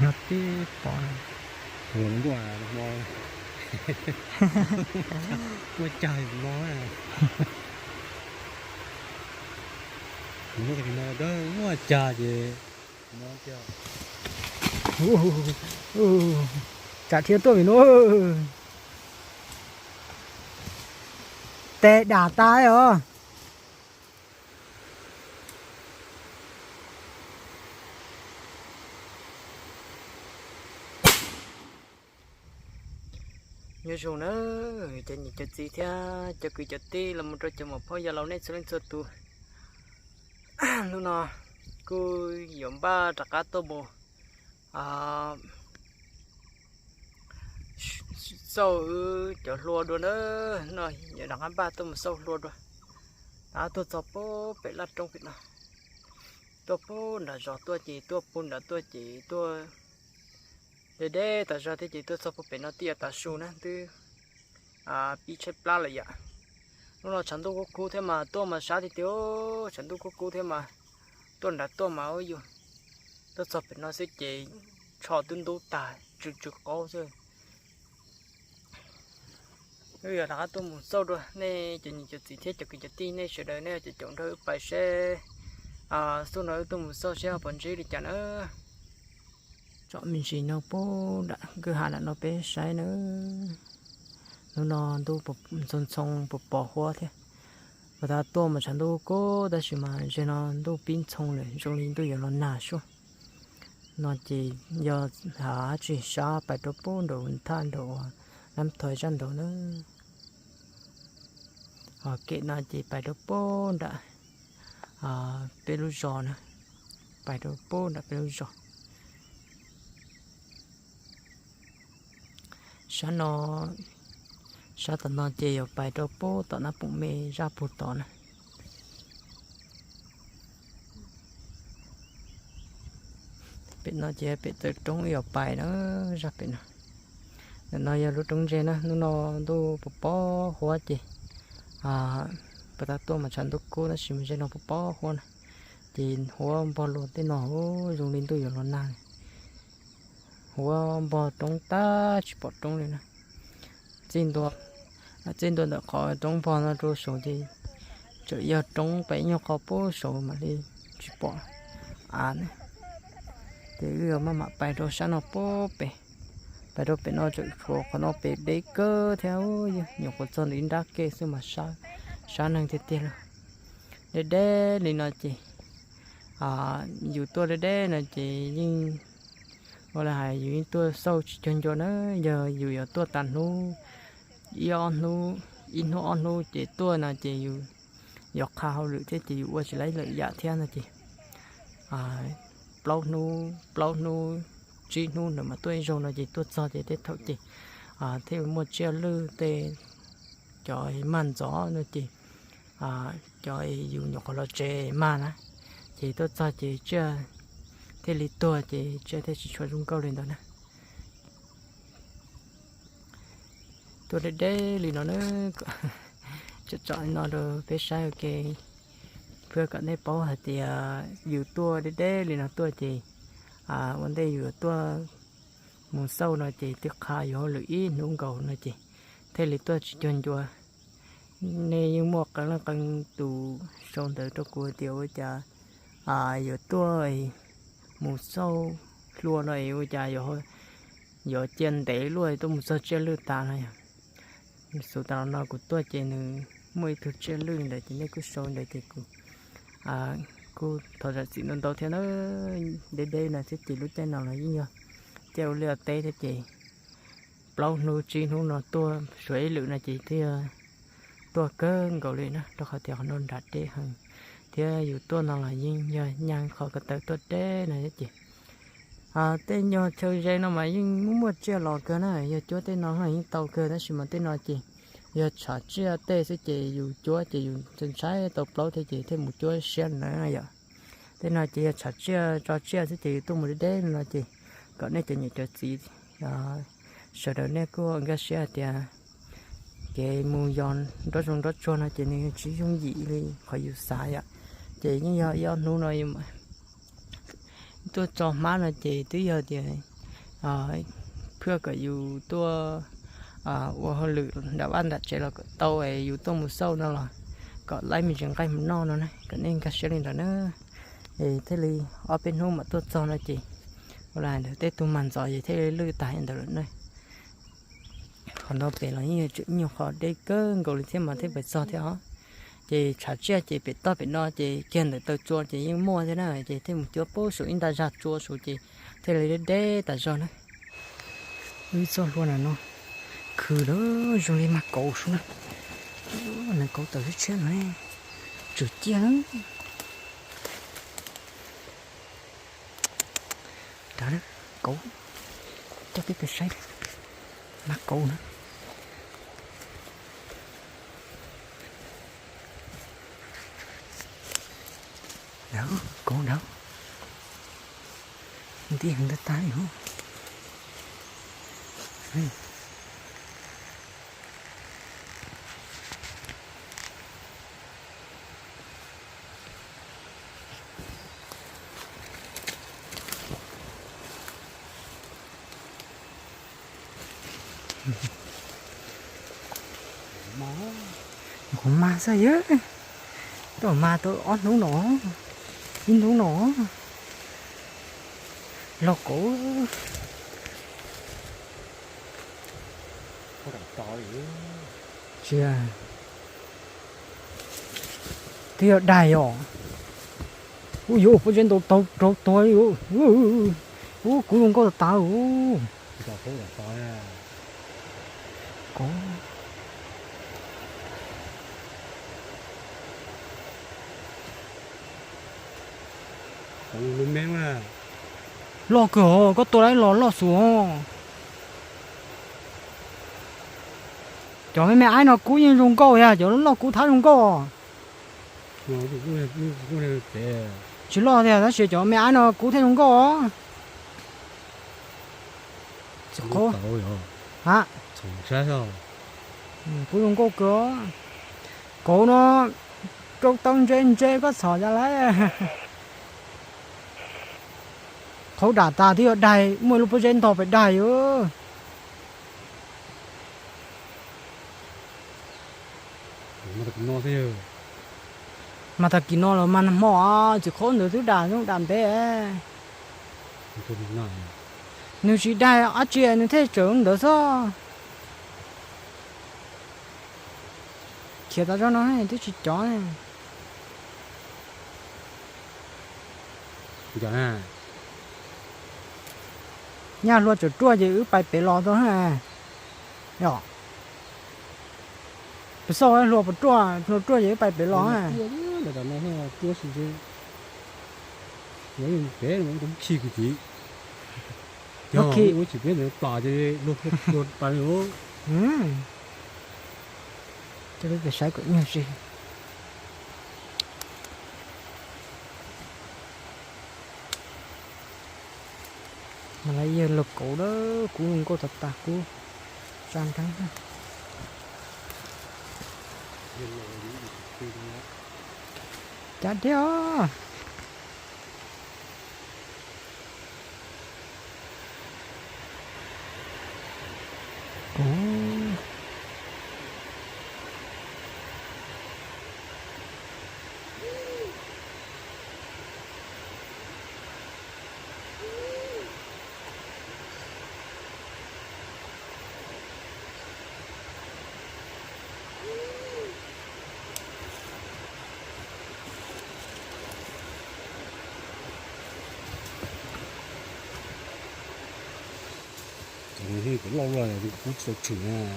Nyob tib pov, ntuj, ntuj cag mo, ntuj cag ces tsam thiab tuaj vim no. Tes dam tas os. Nyob zoo na, cov niam cov txiv thiab cov kwv cov tij los mus rau cov muam phauj yawg laus nej txhua leej txhua tus. Hnub no kuj yuav npaj rov qab tuaj mus xauj wb cov hlua dua na. No yuav rov qab npaj tuaj mus xauj hlua dua. Rov qab tuaj txog pem laj roob pem no, tuaj pem nram zos tuaj ces tuaj pem nram tuaj ces tuaj deb deb tas zog thiab ces tuaj txog pem no twb yuav tav su na, twb pib tshaib plab lawm yom. Hnub no tshav ntuj kub kub thiab mas tuaj mas sab tiag tiag, tshav ntuj kub kub thiab mas tuaj nram tuaj mas ua yus tuaj txog pem no xwb ces tsho twb ntub tag tsw tsw qaub xwb. Wb yuav rov qab tuaj mus xauj dua, nej cov niam cov txiv thiab cov kwv cov tij nej sawv daws nej caum caum nrog wb pais seb xub no wb tuaj mus xauj seb ho puas ntsib li cas na. Tsom me ntsis no pem nram kwj ha nram no peb saib na. Hnub no ntuj ntxhoo ntxhoo pos pos huab thiab. Puag ta tuaj mas tshav ntuj kub tab sis mas ze no ntuj pib ntxhoo lawm zoo li ntuj yuav los nag suab. No ces yog hab tsis sab pais rau pem nraum thaj nraum uas lab thoj zaj nraud na. Ho kem no ces pais rau pem nram peb lub zos na, pais rau pem nram peb lub zos. Sab no, sab tom no ces yuav pais rau pem tom Nab Poom Me zaj puag tod na. Pem no ces pem txawv roob yuav pais na, zaj pem no. Ntawm no yog lub roob ntse na, hnub no ntuj pos pos huab ces puag ta tuaj mas tshav ntuj kub tab sis mas ze no pos pos huab na. Ces huab npog luag tej no zoo li ntuj yuav los nag. Huab npog roob tag tsis pom roob li na. Txij ntua, txij ntua ntawm qhov roob npog no rau saud ces tseem yog roob pem ib nyuag qho pem saud mam li tsis pom av na. Ces wb yuav maj mam pais rau sab no pem, pais rau pem no tseem tshuav qhov no pem deb kawg thiab, nyuam qhuav txog ntawm ib nrab ke xwb mas sab neeg tiag tiag li. Deb deb li no ces yus tuaj deb deb no ces yeej ua li hais yus yeej tuaj xauj tsis cuag ncua na. Yog yus yuav tuaj tas hnub, ib ob hnub, ib hnub ob hnub ces tuaj no ces yus yuav qha hauj lwm thiab ces yus ua tsis laib lwm yam thiab no ces plaub hnub, plaub hnub, tsib hnub ntawd mas tuaj ib zaug no ces tuaj txog ces tej thaum ces thiaj muaj tsiaj lwj tej, cov mag ntxov no ces cov yus nyuam qhuav los tsev mag na, ces tuaj txog ces tsiaj thiaj li tuag ces tsiaj thiaj tsis tshua zoo nkauj li ntawd na. Tuaj deb deb li no na, tsom tsom li no rau peb saib ua ke, ua kom nej paub hais tias yus tuaj deb deb li no tuaj ces ua ntej yus tuaj mus xauj no ces twb qha yus hauj lwm ib hnub nkaus no ces thiaj li tuaj tsis cuag ncua. Nej yeej muaj qee leej qee tus sau ntawv rau kuv tias ua cas yuav tuaj mus xauj hlua no es ua cas yuav cia ntev luaj tuaj mus txog tsiaj lwj tas no yog. Xub tas los no kuv tuaj ces nws muaj ib tug tsiaj lwj ntawd ces nej kuj sau ntawd ces kuv kuj thov zam txim ntau ntau thiab na. Deb deb no thiab ces lub caij no los yeej yog caij ua liaj teb thiab ces plaub hnub tsib hnub no tuaj suav ib lwm no ces twb yog tuaj kawg nkaus li na, rau qhov tias qhov no nram deb heev thiab yus tuaj no los yeej yog nyaj qhov ko taw tuaj deb no thiab ces tej nyuag chaw ze no mas yeej muaj muaj tsiaj los kawg na, yog cuab tej no yeej tau kawg tab sis mas tej no ces yog tshav tsiaj tej xwb ces yus cuab ces yus ntshai ntshai tau plaub thiab ces thiaj mus cuab siab na yom. Tej no ces yog tshav tsiaj tso tsiaj xwb ces yus tuaj mus deb deb no ces kom nej cov niam cov txiv sawv daws nej kuj nkag siab hais tias kev mus yos nruab zoov nruab tsuag no ces nws tsis yooj yim li qhov yus xav yom. Ces yeej yog ib ob hnub no tuaj tso hmab no ces twb yog tias phaj kom yus tuaj ua hauj lwm nram vaj nram tsev los kom tau es yus tuaj mus xauj no los kom laib me ntsis nqaij mus noj no na, kom nej nkag siab li ntawd na. Es thiaj li ob peb hnub mam tuaj txog no ces ua li ntawd tej tug mag ntxov ces thiaj li lwj tas li ntawd lawm na. Qhov no pem los yeej tseem nyuag qhov deb kawg nkaus li thiab mas thiaj pais txog thiab os. Ces tshav tsiaj ces pem toj pem no ces kiag ntawm taw tsua ces yeej muaj thiab na, ces thiaj mus cuab pub saum ib nta zag tsua saud ces thiaj li deb deb tas zog na. Ib txoj hlua na no, khw lawm zoo li mag kauv sub na. Neev kauv tawm tshiab tshiab no, tswm ciaj na. Dav, kauv, coj peb pem saib, mag kauv na. Dav, kauv dav, nti heev tag tag li. Qhov mag xwb yog, tuaj mag tau ob hnub no, ib hnub no, loj kauv. Tsis, twb yog daig os. Ub, yuav pob zeb ntau tau rau tuag li. Ub, kuv zoo nkauj tas tas. Kauv. Loj kawg os, koj tua lawm los loj xwb os. Cov me me aib no kub yeej zoo nkauj yag, cov loj kub thab zoo nkauj. Tsis loj tiag tab sis cov me aib no kub thiaj zoo nkauj os. Txiv qhov, ha, kub zoo nkauj kawg. Kauv no rau tau ntse ntse koj txhom cas lawm. Qhov dam tas twb yog daig, muaj lub pob zeb ntog pem daig yom. Mas tag kis no los mas nag hmo, txiv qhov ntawd twb dam zoo dam ntev. Nws tsis daig dab tsi nws thiaj tsawm ntawd xwb. Khiav tas zog no twb tsis cov. Nyaj hlua tseem ruaj ces wb pais pem los tau. Yog, pes xauj hlua puas ruaj, hlua ruaj ces wb pais pem los. Peb ua tsis peb ntawd plam ces luag hlua pais li. Coj peb pem saib kom nyuag si. Mas lawv yawg laug kauv lawm, kub zoo nkauj tas tas, kub tsa nreeb. Cas thiab os. Loj loj kuv tsis tau tshwm.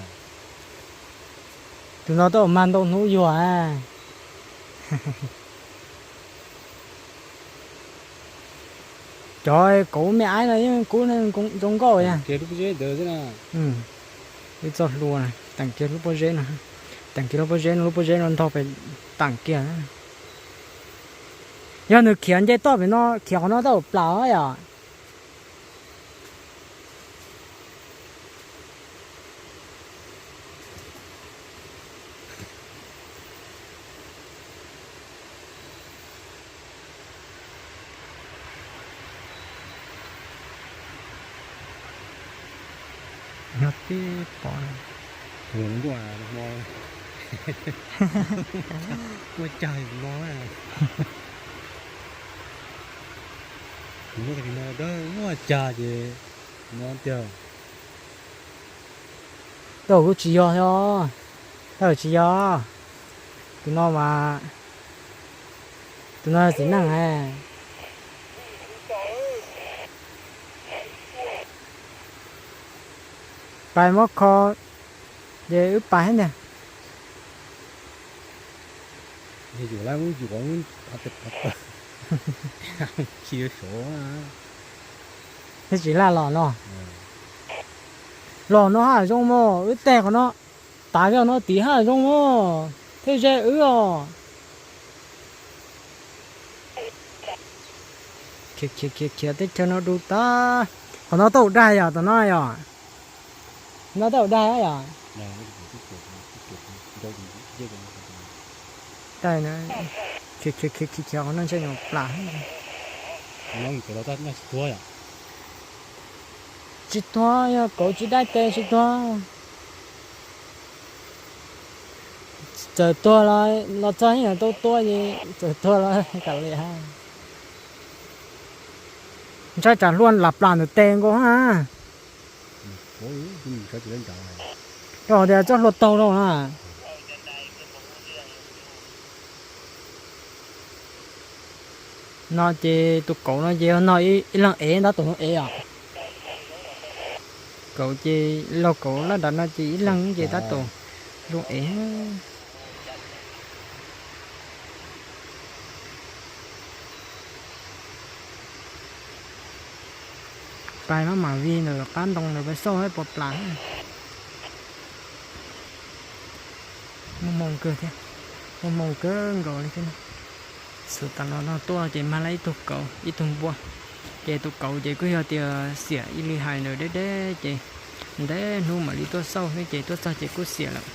Tus no twb mag ntau hnub yuag. Cov kauv me aib no yeej kub zoo nkauj yag. Ib txoj hlua, teem kiag lub pob zeb no, teem kiag lub pob zeb no, lub pob zeb no ntog pem teem kiag. Yog nws khiav nce toj pem no, khiav qhov no tau plam yom. Yog tib pom ntuj hmo, muaj cag no, muaj cag ces no tiag. Tau kuj tsis yog os, tau tsis yog. Tus no mas, tus no txiv neej. Pais muab kho, ces wb pais thiab ntag. Thiab tsis laj los no, los no haj zoo mog, wb teg qhov no, tav zog no tid haj zoo mog, thiab ze wb os. Khiav khiav khiav teb chaws no du tag. Qhov no tau daig yom, tom no yom? No tau daig yom? Khiav khiav khiav khiav qhov no ntshe nyuam plam. Tsis tuag, yog kauv tsis daig tes tsis tuag. Txawm tuag los, los txog yeej tau tua ces txawm tuag los kam liam. Ntshai tsam hlua lam plam ntawm tes nkaus na. Rau tias txoj hlua taug rau na. No ces tus kauv no ces yog no ib leeg ev tab tom zoo ev os. Kauv ces laug kauv laj dav no ces ib leeg ces tab tom zoo ev. Pais maj mam vig ntawm qab ntoo ntawd pais xauj saib puas plam. Muaj hmoo kawg thiab, muaj hmoo kawg nkaus li thiab. Xub tas los no tuaj ces mag lawm ib tug kauv ib tug npua. Ces tus kauv ces kuj yog tias xiam ib li hais ntawd deb deb ces ntev hnub mam li tuaj xauj xwb ces tuaj txog ces kuj xiam lawm.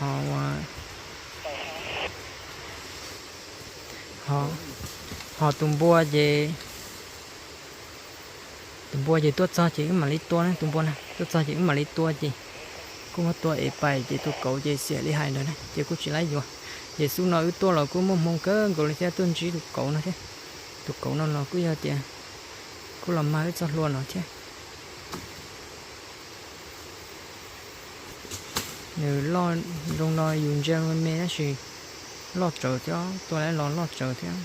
Ho ua Ho, ho tus npua ces, tus npua ces tuaj txog ces wb mam li tua na, tus npua na tuaj txog ces wb mam li tua ces kuj muab tua ev pais ces tus kauv ces xiam li hais ntawd na ces kuj tsis laib yuav. Ces xub no wb tuaj los kuj muaj hmoo kawg nkaus li thiab tuaj ntsib tus kauv no thiab. Tus kauv no los kuj yog tias kuj los mag wb txoj hlua no thiab. Nws loj zoo no yus ntsia me me tab sis loj tsawv thiab, tua lawm los loj tsawv thiab.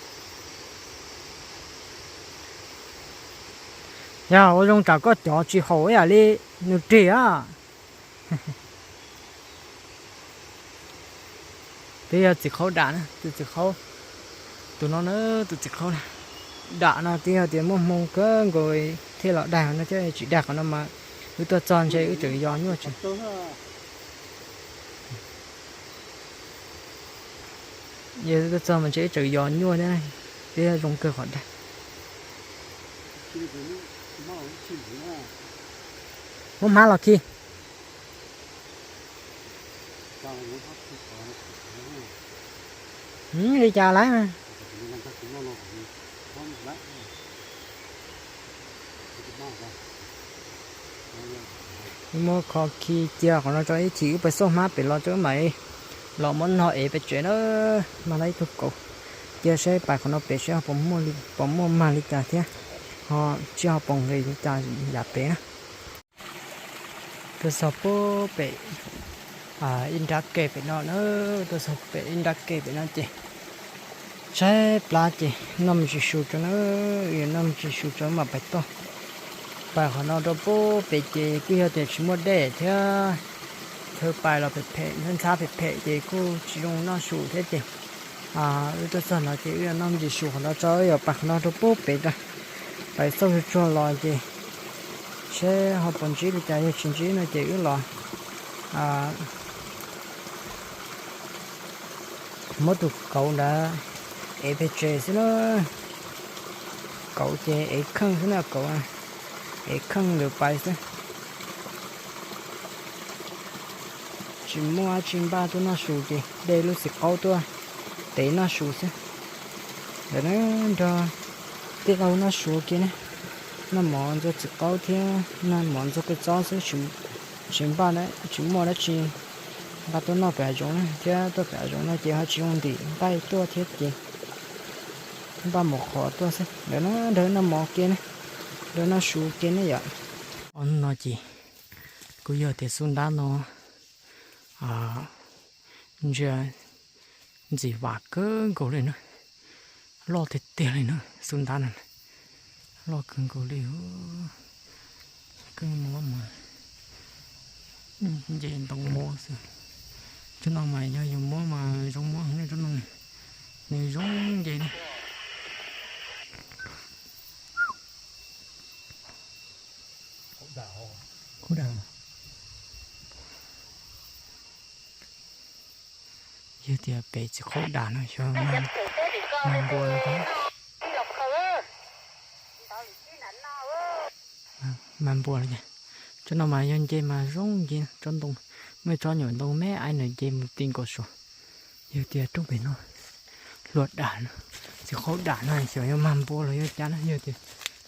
Yog ua zoo tsam koj cov tsis haum ib yam li nws rig a. Twb yog txiv qhaub dam na, tus txiv qhaub, tus no na, tus txiv qhaub na. Dam no twb yog tias muaj hmoo kawg nkaus thiaj los daig qhov no thiab, tsis daig qhov no mas wb tuaj txog ntshe wb tseem yos nyuaj tsev. Yog tuaj txog mas ntshe wb tseem yos nyuaj thiab, twb zoo kawg qhov daig. Muab hmab los khi. Li cas lawm? Wb muab kho khi cia qhov no tso ib chim wb pais xauj hmab pem los tso wb mam los muab no ev pem tsev na. Mag lawm ib tug kauv, cia saib pais qhov no pem saib ho puas muaj mag li cas thiab, ho seb ho puas nqis li cas yav pem na. Tuaj txog pub pem ib nrab ke pem no na, tuaj txog pem ib nrab ke pem no ces tshaib plab ces noj me ntsis su tso na, yuav noj me ntsis su tso mam pais toj. Pais qhov no rau pub pem ces kuj yog tias tsis muaj dej thiab, chaw pais los phem phem, ntxhab phem phem ces kuj tsis zoo noj su thiab ces wb tuaj txog no ces wb yuav noj me ntsis su qhov no tso, wb yuav pais qhov no rau pub pem rau, pais xauj tsuag tsuag los ces seb ho puas ntsib li cas, yog tsis ntsib no ces wb los muab tus kauv ntawd ev pem tsev xwb na. Kauv ces ev kheej xwb na, kauv ev kheej lawm pais xwb. Tsis muaj dab tsi npaj tuaj noj su ces de lub txiv qaub tuaj tev noj su xwb. Ntawm no nrog tij laug noj su ua ke na, noj mov ntxuag txiv qaub thiab noj mov ntxuag kua txob xwb tsis Tsis npaj na, tsis muaj dab tsi nqa tuaj noj pem hav zoov na, thiab tuaj pem hav zoov no ces ho tsis zoo ntim nqaij tuaj thiab ces npaj mus qhov tuaj xwb. Ntawd na, nrog noj mov ke ne, nrog noj su ke ne yom. Ob hnub no ces kuj yog tias xub ntab no ntsia ntxim vam kawg nkaus li na, loj tiag tiag li na, xub ntab no loj kawg nkaus li. Kawg mob mas nce ntoo mob xwb. Tsob no mas yog yus muab mas zoo mob heev, tsob no nws zoo nce li. Khaub dam. Yog tias pem txiv khaub dam no xyov mag npua los, mag npua los. Tsob no mas yog nce mas zoo nce, tsob ntoo, muaj tsob nyuam ntoo me aib nws nce mus ti nkaus suav. Yog tias roob pem no hlua dam no, txiv khaub dam no xyov yog mag npua los yog cas na, yog tias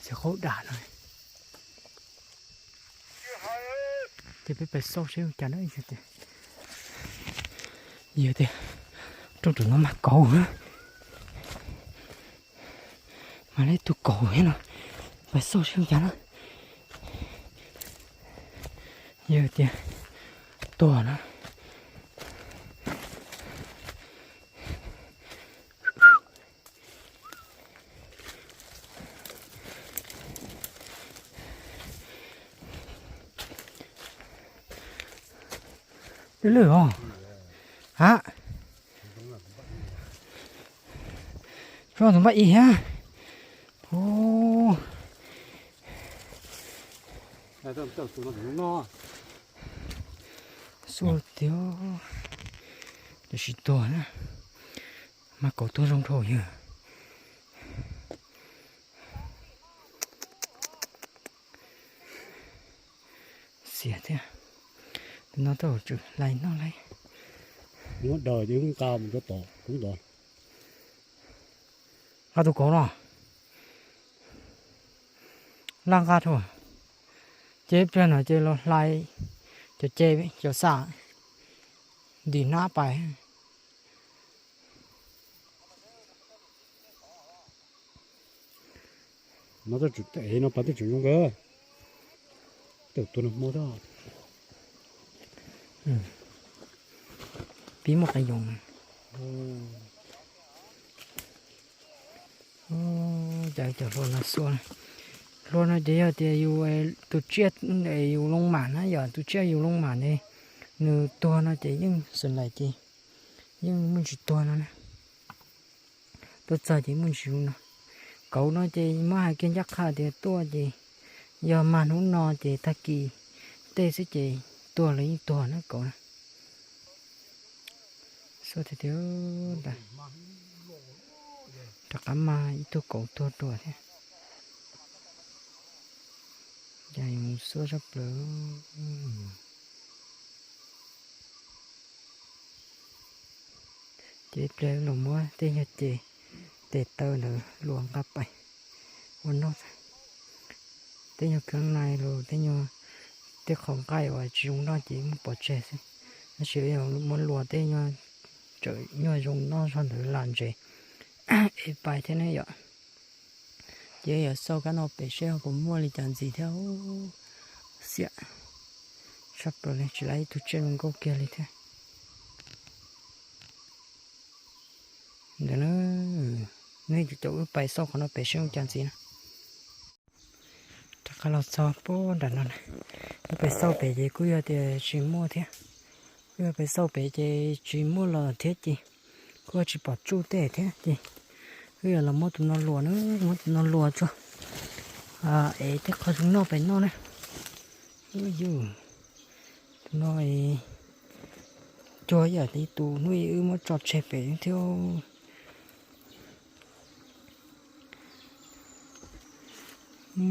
txiv khaub dam no. Ces peb pais xauj seb ua cas na, yog tias, yog tias roob ntawm no mag kauv na, mag li tus kauv thiab no, pais xauj seb ua cas na. Yog tias tuag na. Lwj lwj os. Ha, tsob tus npaj ib thiab. Xua tiag, tam sim tuag na, mas kauv tuag zoo dhau yog. Xiam thiab, tus no tau tsum hlais noj lauj. Muab daws ces wb nqa mus rau tom kub ntawd. Nqa tus kauv no, laj nqa rau, ces ib pliag no ces los hlais cov ce cov xam ntim hnab pais. No, no pas twb tseem zoo nkauj. Tawm tuag no hmo tag. Pib muaj qee yoov. Cas cov hlua no xua, hlua no ces yog tias yus tus tsiaj, yus loo mam na, yog tus tsiaj yus loo mam ne, nws tuag no ces yeej xwm laim ces yeej muaj ntsis tuag no na. Tuaj txog ces muaj ntsis no. Kauv no ces muab hais kiag ncaj qha tias tuaj ces yog mag hnub no ces tag kis tej xwb ces tuag los yeej tuag na kauv na. Xua tiag tiag ntag. Rov qab mag ib tug kauv tuag dua thiab. Cas yuav xua tshaj plaws. Ces ib pliag los muab tej nyuag ces tes taw ntawd luas nqa pais ua noj. Tej nyuag kheeb nai los tej nyuag, tej qhov nqaij uas tsis zoo noj ces muab pov tseg xwb. Tab sis muab luas tej nyuag, tsawm nyuag zoo noj zog ntawd lam ntses ev pais thiab ne yom. Ces yuav xauj kab no pem seb ho puas muaj li cas ntxiv thiab. Xiam tshaj plaws li, tsis laib ib tug tsiaj zoo nkauj kiag li thiab. Ntawd na, nej caum wb pais xauj qhov no pem seb zoo cas ntxiv na. Rov qab los txog puag nram no na, wb pais xauj pem ces kuj yog tias tsis muaj thiab. Wb pais xauj pem ces tsis muaj los thiab ces kuj tsis pom tsuj tej thiab ces wb yuav los muab tus no luas na, muab tus no luas tso, es tej qhov zoo noj pem noj na. Yus, tus no cuag ib yam li tus hnub wb muab tso tseg pem thiab.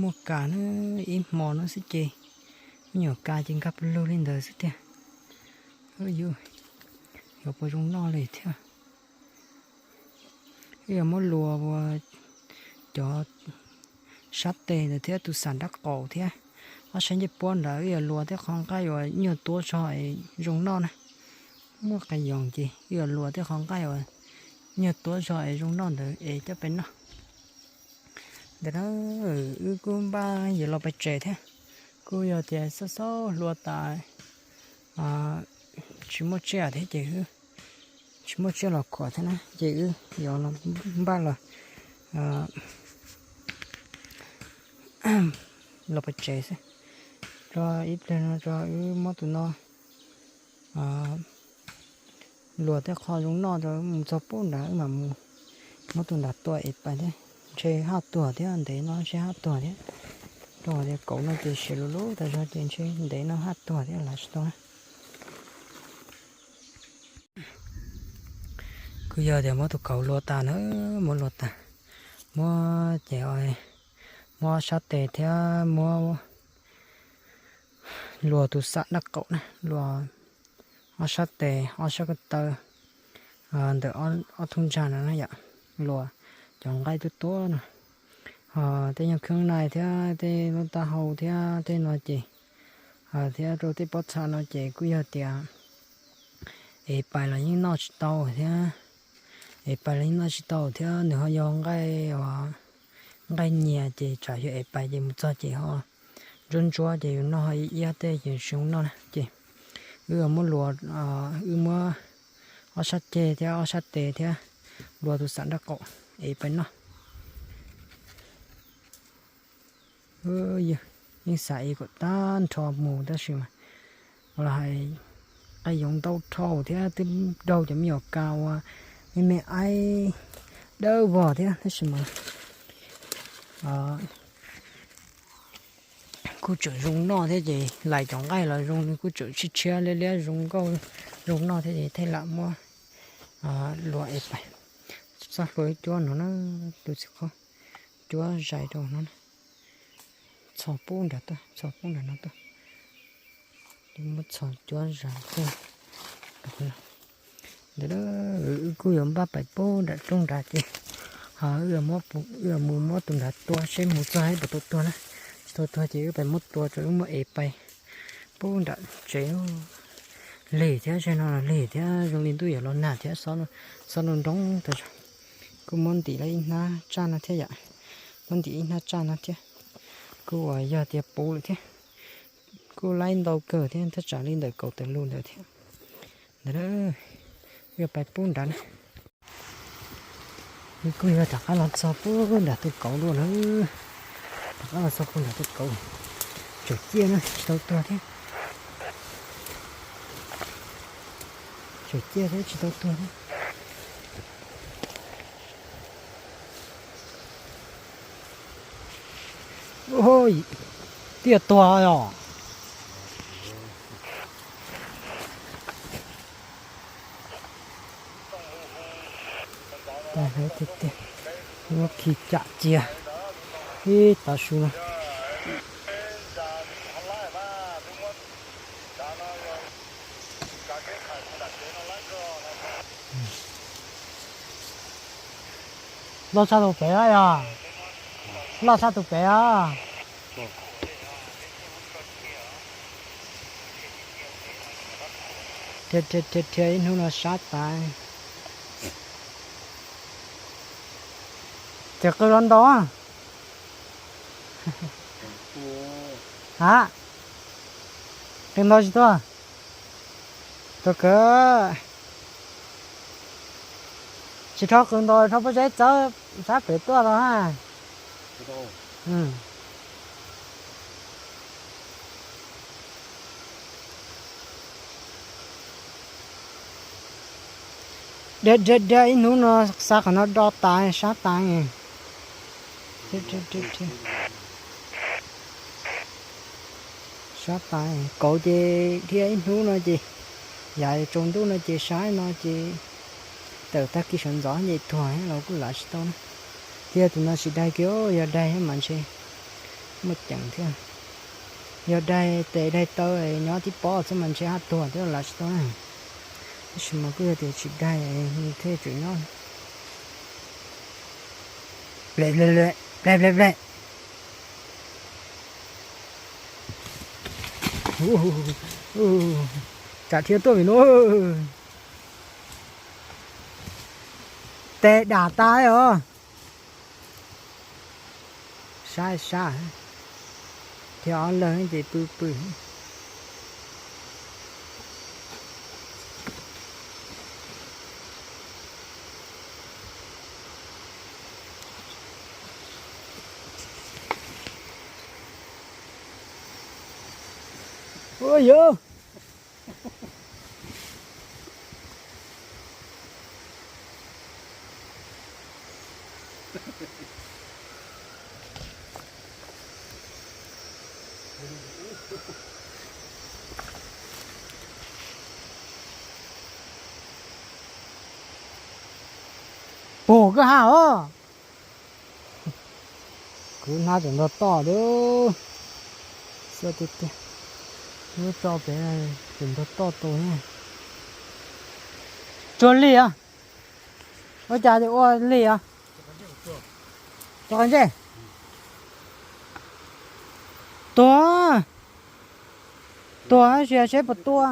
Muaj kas na, ib hmo no xwb ces me nyuam kas ces nkag pw lug li ntawd xwb tiag. Yus, yuav puas zoo noj li thiab. Wb yuav muab luas ua cov sab tes ntawd thiab tus xam nrab qaum thiab Ob sab ncej puab nrad wb yuav luas tej qhov nqaij uas nyuag tuab zog es zoo noj na. Muaj qee yoos ces wb yuav luas tej qhov nqaij uas nyuag tuab zog es zoo noj ntawd es coj pais noj. Ntawm no wb kuj npaj yuav los pais tsev thiab, kuj yog tias xauj xauj hlua tas, tsis muaj tsiaj thiab ces, tsis muaj tsiaj los khuam thiab na ces wb yuav npaj los, los pais tsev xwb. Tso ib pliag no tso wb muab tus no luas tej qho zoo noj rau mus txog pub nrad wb mam mus muab tus nrad tua es pais thiab. Ntshe haj tuag thiab, ntev no ntshe haj tuag thiab. Rau qhov tias kauv no ces siav luv luv tas zog ces ntshe ntev no haj tuag thiab lawm tsis tau na. Kuj yog tias muab tus kauv luas tas na, muab luas tas, muab ces muab ob sab tes thiab muab luas tus xam daj qaum na, luas ob sab tes ob sab ko taw ntawm ob tug ntsag no na yom, luas cov nqaij tuab tuab no, ho tej nyuag kheeb nai thiab tej lub taub hau thiab tej no ces, thiab rau tej pob txha no ces kuj yog tias es pais los yeej noj tsis tau thiab, es pais los yeej noj tsis tau thiab nws ho yog nqaij, nqaij nyias ces tsam yog es pais ces mus txog ces ho ntsuab ntsuab ces yus noj ho iab tej ces tsis zoo noj na ces wb muab luas, wb muab ob sab ceg thiab ob sab tes thiab luas tus xam daj qaum es pais noj. Yeej xav es kom tag nrho mus tab sis mas ua los hais nqaij yoov ntau dhau thiab twb daug cov me nyuam kas uas me me aib dawb vog thiab tab sis mas kuj tseem zoo noj thiab ces lais cov nqaij los zoo li kuj tseem tshiab tshiab liab liab zoo nkauj zoo noj thiab ces thiaj lam muab luas es pais. Txoj hlua cuab no na, tus txiv qhob cuab zais rau no na. Txhos pub nram tuaj, txhos pub nram no tuaj. Muab txhos cuab zais tuaj. Ntawd wb kuj yuav npaj pais pub nram rooj nrad ces ho wb mus muab tus nrad tua seb mus txog ib puas tau tuag na. Tsis tau tuag ces wb pais muab tua tso wb muab es pais pub nram tsev. Lig thiab, zaum no los lig thiab zoo li ntuj yuav los nag thiab, xob nroo nroo tas zog. Kuj muab ntim lawm ib hnab tsaj no thiab yom, muab ntim ib hnab tsaj no thiab. Kuj uas yog tias puv lawm thiab, kuj laib ntau kawg thiab, thaj tsam li ntawm kaum tawm lus ntawd thiab. Ntawd, wb pais pub nrad na. Wb kuj yog rov qab los txog pub nram tus kauv dua na. Rov qab los txog pub nram tus kauv. Tseem ciaj na, tsis tau tuag thiab. Tseem ciaj thiab tsis tau tuag thiab. Tiaj tuag os. Muab khi cam cia ib tav su no. Loj tshaj tus pem os yog? Loj tshaj tus pem os. Dhia dhia dhia ib hnub no sab tas. Ces qw los ntau. Ha, qw ntau tsis tuaj. Tuaj kawg. Tsis rho qw ntau, rho pob zeb txawb sab pem tuaj los ha. Dhia dhia dhia ib hnub no xa qhov no do tas sab tas. Sab tas, kauv ces dhia ib hnub no ces, yav tsaus ntuj no ces sab no ces, tawm tag kis sawv ntxov ces tuag los kuj lav tsis tau na. Thiab tus no tsis daig kiag, yog daig mas ntshe muaj ceem thiab. Yog daig tes daig taw nyob tib pob xwb mas ntshe haj tuag thiab lav tsis tau na. Tab sis mas kuj yog tias tsis daig thiaj tseem nyob. Ple ple ple ple ple. Tsam dhia tuaj vim no, tes dam tas os. Sab sab, dhia ob leeg ces pw pw. Ua yog pog koj ha os. Kuv hnab tseem ntog toj li. Xav tiag tiag, muab tso pem tseem ntog toj tau. Tsuag lig os. Ua cas ua lig os? Tso qab ntsej. Tuag, tuag tab sis seb puas tua.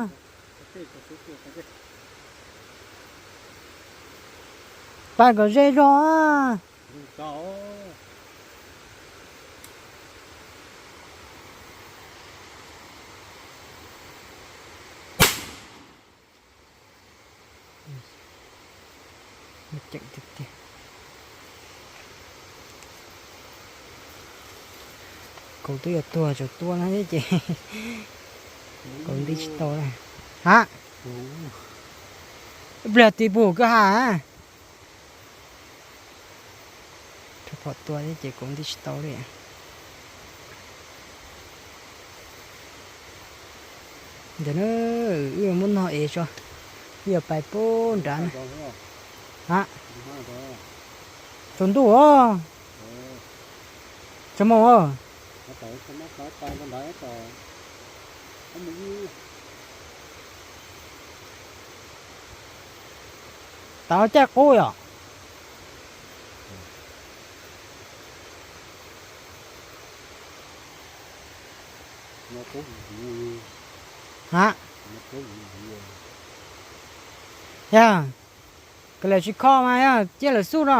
Pais kom ze zog. Ceem tiag tiag. Kaus twb yuav tuag tseem tua no thiab ces kaus nti tsis tau na. Ha, pliag ti pug koj ha. Rau phom tua thiab ces kaus nti tsis tau li. Ntawm na, wb yuav muab nog ev tso, wb yuav pais pub nrad na. Ha, tsaus ntuj os. Tsaus moos os. Tav caij qub yom. Ha, yog koj lam tsis kho mas yog ciaj lawm xub no.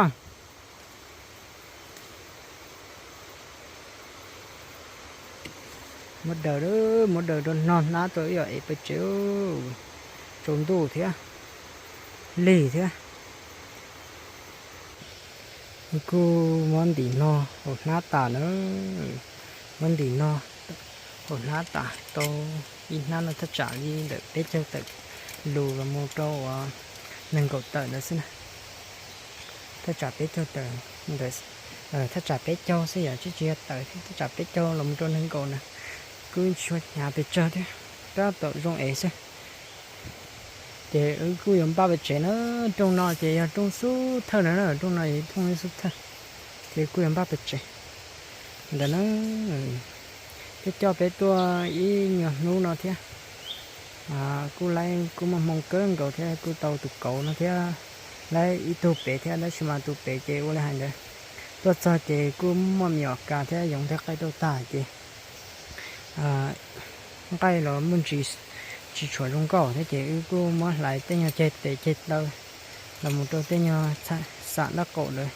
Muab daws, muab daws rau no hnab rau ib yam es peb tsev. Tsaus ntuj thiab, lig thiab. Kuj muab ntim no hauv hnab tas na. Muab ntim no hauv hnab tas tau ib hnab no thaj tsam li ntawm peb caug tawm lus los mus rau uas nees nkaum tawm ntawd xwb na. Thaj tsam peb caug tawm ntawd, thaj tsam peb caug xwb yom, tsis tsis yog tawm thiab, thaj tsam peb caug los mus rau nees nkaum na. Kuj tsis ua hnyav pes tsawg thiab, tab tom zoo ev xwb. Ces wb kuj yuav npaj pes tsev na. Rooj no ces yog rooj xub thawj na, rooj no yog rooj xub thawj. Ces kuj yuav npaj pes tsev ntawm na. Peb coj peb tuaj ib nyuag hnub no thiab. Kuj laib kuj muaj hmoo kawg nkaus thiab, kuj tau tus kauv no thiab, laib ib tug pem thiab, tab sis mas tus pem ces ua li hais ntawd, tuaj txog ces kuj muaj me nyuam kas thiab yoov thiab qaij tuaj tag ces nqaij los muaj ntsis tsis tshua zoo nkauj thiab ces wb kuj muab hlais tej nyuag ceg tes ceg taw los mus rau tej nyuag xam ntaub qaum ntawd.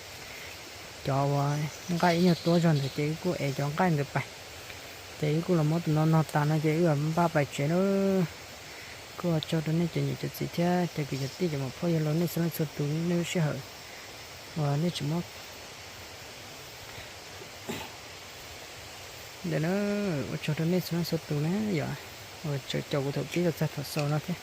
Cov uas nqaij ib nyuag tuab zog ntawd ces wb kuj ev cov nqaij ntawd pais. Ces wb kuj los muab tus no no tas no ces wb npaj pais tsev na. Kuj ua tsaug rau nej cov niam cov txiv thiab cov kwv cov tij cov muam phooj ywg los nej txhua leej txhua tus nej lub sij hawm uas nej tseem muab ntawm na. Ua tsaug rau nej txhua leej txhua tus na yom, uas tseem caum kuv thaum pib los txog thaum xaus no thiab.